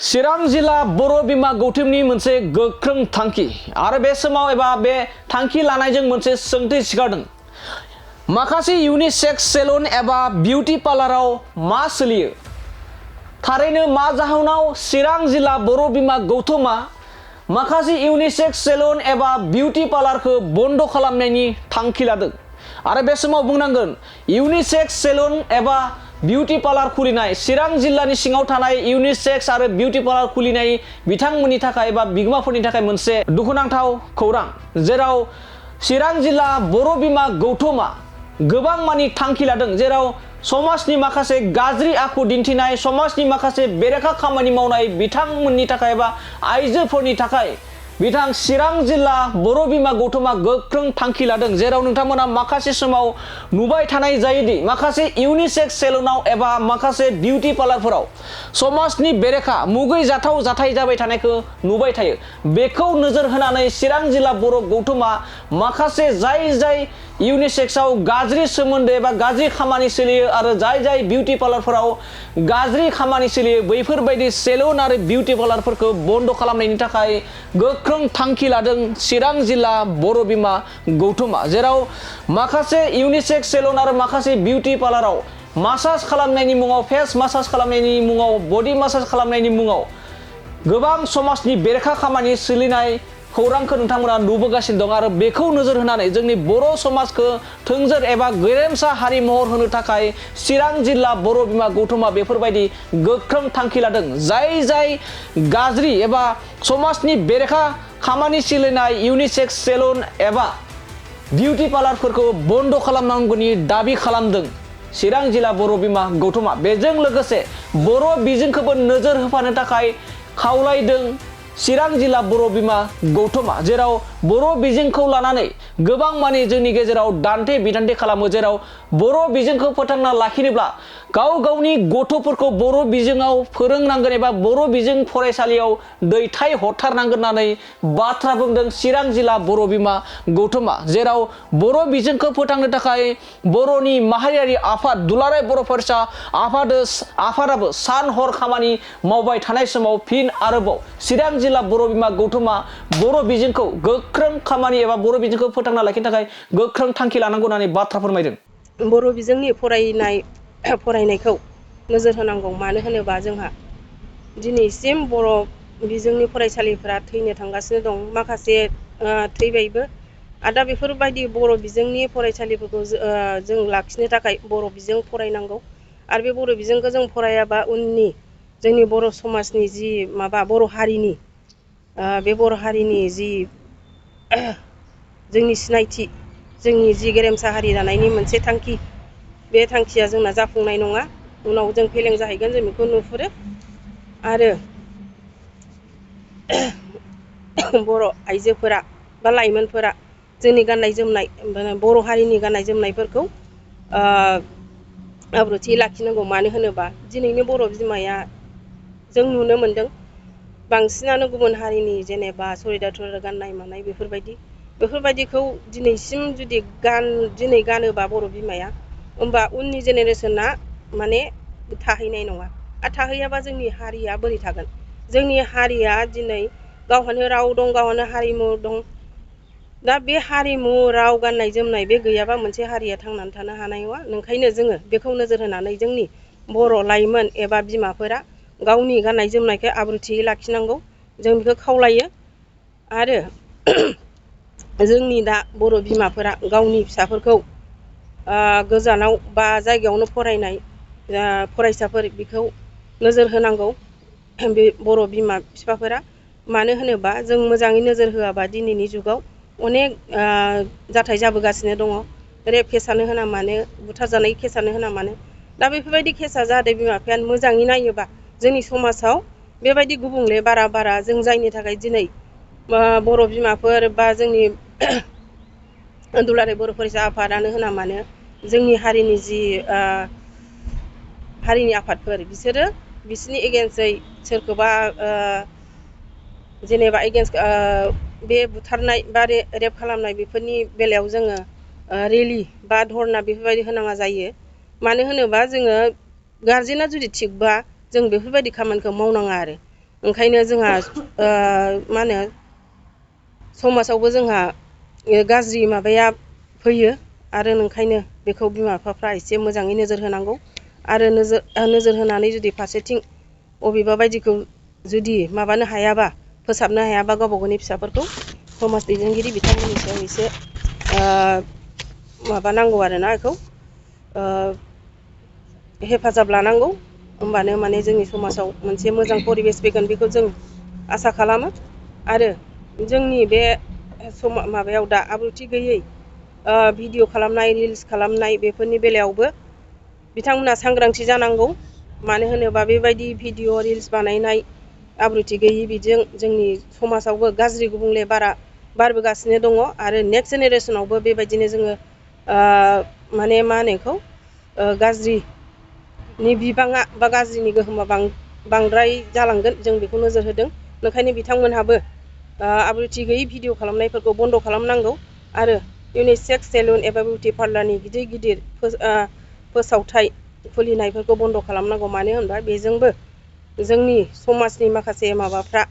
चिरां जिल्ला बर' बिमा गौथुमनि मोनसे गोख्रों थांखि आरो बे समाव एबा बे थांखि लानायजों मोनसे सोंथि सिखारदों। माखासे यूनिसेक्स सेलुन एबा बिउटी पार्लाराव मा सोलियो? थारैनो मा जाहोनाव चिरां जिल्ला बर' बिमा गौथुमा माखासे यूनिसेक्स सेलुन एबा बिउटी पार्लारखौ बन्द खालामनायनि थांखि लादों? आरो बे समाव बुंनांगोन यूनिसेक्स सेलुन एबा बिउटी पार्लार खुलिनाय चिरां जिल्लानि सिङाव थानाय यूनिसेक्स आरो बिउटी पार्लार खुलिनाय बिथांमोननि थाखाय एबा बिगोमाफोरनि थाखाय मोनसे दुखुनांथाव खौरां, जेराव चिरां जिल्ला बर' बिमा गौथुमा गोबां मानि थांखि लादों, जेराव समाजनि माखासे गाज्रि आखु दिन्थिनाय, समाजनि माखासे बेरेखा खामानि मावनाय बिथांमोननि थाखाय एबा आइजोफोरनि थाखाय बिथां चिरां जिल्ला बर' बिमा गौथुमा गोख्रों थांखि लादों, जेराव नोंथांमोना माखासे समाव नुबाय थानाय जायोदि माखासे यूनिसेक्स सेलुनाव एबा माखासे बिउटी पार्लारफोराव समाजनि बेरेखा मुगै जाथाव जाथाय जाबाय थानायखौ नुबाय थायो। बेखौ नोजोर होनानै चिरां जिल्ला बर' गौथुमा माखासे जाय यूनिसेक्सआव गाज्रि सोमोन्दो एबा गाज्रि खामानि सोलियो आरो जाय बिउटी पार्लारफोराव गाज्रि खामानि सोलियो बैफोरबायदि सेलुन आरो बिउटी पार्लारफोरखौ बन्द खालामनायनि थाखाय गोख्रों थांखि लादों चिरां जिल्ला बर' बिमा गौथुमा, जेराव माखासे यूनिसेक्स सेलुन आरो माखासे बिउटी पार्लाराव मासाज खालामनायनि मुङाव, फेस मासाज खालामनायनि मुङाव, बडि मासाज खालामनायनि मुङाव गोबां समाजनि बेरेखा खामानि सोलिनाय खौरांखौ नोंथांमोना नुबोगासिनो दं। आरो बेखौ नोजोर होनानै जोंनि बर' समाजखौ थोंजोर एबा गेरेमसा हारि महर होनो थाखाय चिरां जिल्ला बर' बिमा गौथुमा बेफोरबायदि गोख्रों थांखि लादों। जाय गाज्रि एबा समाजनि बेरेखा खामानि सोलिनाय यूनिसेक्स सेलुन एबा बिउटी पार्लारफोरखौ बन्द खालामनांगौनि दाबि खालामदों चिरां जिल्ला बर' बिमा गौथुमा। बेजों लोगोसे बर' बिजोंखौबो नोजोर होफानो थाखाय खावलायदों चिरां जिल्ला बर' बिमा गौथुमा, जेराव बर' बिजोंखौ लानानै गोबां मानि जोंनि गेजेराव दान्थे बिदान्थे खालामो, जेराव बर' बिजोंखौ फोथांना लाखिनोब्ला गावनि गथ'फोरखौ बर' बिजोङाव फोरोंनांगोन एबा बर' बिजों फरायसालियाव दैथाय हरथारनांगोन होननानै बाथ्रा बुंदों चिरां जिल्ला बर' बिमा गौथुमा, जेराव बर' बिजोंखौ फोथांनो थाखाय बर'नि माहारियारि आफाद दुलाराय बर' फरायसा आफादाबो सान हर खामानि मावबाय थानाय समाव फिन आरोबाव चिरां जिल्ला बर' बिमा गौथुमा बर' बिजोंखौ गोख्रों खामानि एबा बर' बिजोंखौ फोथांना लाखिनो थाखाय गोख्रों थांखि लानांगौ होननानै बाथ्रा फोरमायदों। बर' बिजोंनि फरायनायखौ नोजोर होनांगौ, मानो होनोबा जोंहा दिनैसिम बर' बिजोंनि फरायसालिफोरा थैनो थांगासिनो दं, माखासे थैबायबो। आरो दा बेफोरबायदि बर' बिजोंनि फरायसालिफोरखौ जों लाखिनो थाखाय बर' बिजों फरायनांगौ। आरो बे बर' बिजोंखौ जों फरायाबा उननि जोंनि बर' समाजनि जि बर' हारिनि बे बर' हारिनि जि जोंनि सिनायथि, जोंनि जि गेरेमसा हारि दानायनि मोनसे थांखि, बे थांखिया जोंना जाफुंनाय नङा, उनाव जों फेलें जाहैगोन, जों बेखौ नुहुरो। आरो बर' आइजोफोरा बा लाइमोनफोरा जोंनि गाननाय जोमनाय बर' हारिनि गाननाय जोमनायफोरखौ आब्रुथि लाखिनांगौ। मानो होनोबा दिनैनि बर' बिमाया जों नुनो मोनदों बांसिनानो गुबुन हारिनि जेनेबा सुरिदार गाननाय मानाय बेफोरबायदिखौ दिनैसिम जुदि दिनै गानोबा बर' बिमाया, होमबा उननि जेनेरेसना माने थाहैनाय नङा। आरो थाहैयाबा जोंनि हारिया बोरै थागोन? जोंनि हारिया दिनै गावहानो राव दं, गावहानो हारिमु दं। दा बे हारिमु, राव, गाननाय जोमनाय बे गैयाबा मोनसे हारिया थांनानै थानो हानाय नङा। ओंखायनो जोङो बेखौ नोजोर होनानै जोंनि बर' लाइमोन एबा बिमाफोरा गावनि गाननाय जोमनायखौ आब्रुथियै लाखिनांगौ, जों बेखौ खावलायो। आरो जोंनि दा बर' बिमाफोरा गावनि फिसाफोरखौ गोजानाव बा जायगायावनो फरायनाय फरायसाफोर बेखौ नोजोर होनांगौ बे बर' बिमा बिफाफोरा। मानो होनोबा जों मोजाङै नोजोर होआबा दिनैनि जुगाव अनेक जाथाय जाबोगासिनो दङ। रेप केसानो होना मानो, बुथारजानाय केसानो होना मानो, दा बेफोरबायदि केसा जाहाथे बिमा बिफाया मोजाङै नायोबा जोंनि समाजाव बेबायदि गुबुंले बारा जों जायनि थाखाय दिनै बर' बिमाफोर बा जोंनि दुलाराय बर' फरायसा आफादानो होना मानो, जोंनि हारिनि जि हारिनि आफादफोर बिसोरनि एगेन्स्टै सोरखौबा जेनेबा एगेन्स्ट बे बुथारनाय बा रेप खालामनाय बेफोरनि बेलायाव जोङो रेलि बा धरना बेफोरबायदि होनाङा जायो। मानो होनोबा जोङो गारजेना जुदि थिगबा जों बेफोरबायदि खामानिखौ मावनाङा। आरो ओंखायनो जोंहा मा होनो समाजावबो जोंहा गाज्रि माबाया फैयो आरो ओंखायनो बेखौ बिमा बिफाफ्रा एसे मोजाङै नोजोर होनांगौ आरो नोजोर होनानै जुदि फारसेथिं अबेबा बायदिखौ जुदि माबानो हायाबा फोसाबनो हायाबा गावबा गावनि फिसाफोरखौ समाज दैदेनगिरि बिथांमोननि सायाव एसे माबानांगौ आरोना बेखौ हेफाजाब लानांगौ होमबानो माने जोंनि समाजाव मोनसे मोजां परिबेस फैगोन बेखौ जों आसा खालामो आरो जोंनि बे माबायाव दा आब्रुथि गैयै भिडिअ खालामनाय रिल्स खालामनाय बेफोरनि बेलायावबो बिथांमोना सांग्रांथि जानांगौ मानो होनोबा बेबायदि भिडिअ रिल्स बानायनाय आब्रुथि गैयि बिजों जोंनि समाजावबो गाज्रि गुबुंले बारबोगासिनो दङ आरो नेक्स्ट जेनेरेसनावबो बेबायदिनो जोङो माने मा होनो बेखौ गाज्रिनि बिबाङा बा गाज्रिनि गोहोमा बांद्राय जालांगोन जों बेखौ नोजोर होदों ओंखायनो बिथांमोनहाबो आब्रुथि गैयै भिडिअ खालामनायफोरखौ बन्द' खालामनांगौ आरो इउनिसेक्स सेलुन एबा बिउटि पार्लारनि गिदिर गिदिर फोसावथाय खुलिनायफोरखौ बन्द' खालामनांगौ मानो होनबा बेजोंबो जोंनि समाजनि माखासे माबाफ्रा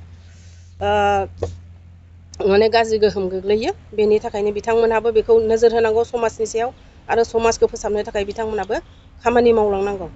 माने गाज्रि गोहोम गोग्लैयो बेनि थाखायनो बिथांमोनहाबो बेखौ नोजोर होनांगौ समाजनि सायाव आरो समाजखौ फोसाबनो थाखाय बिथांमोनाबो खामानि मावलांनांगौ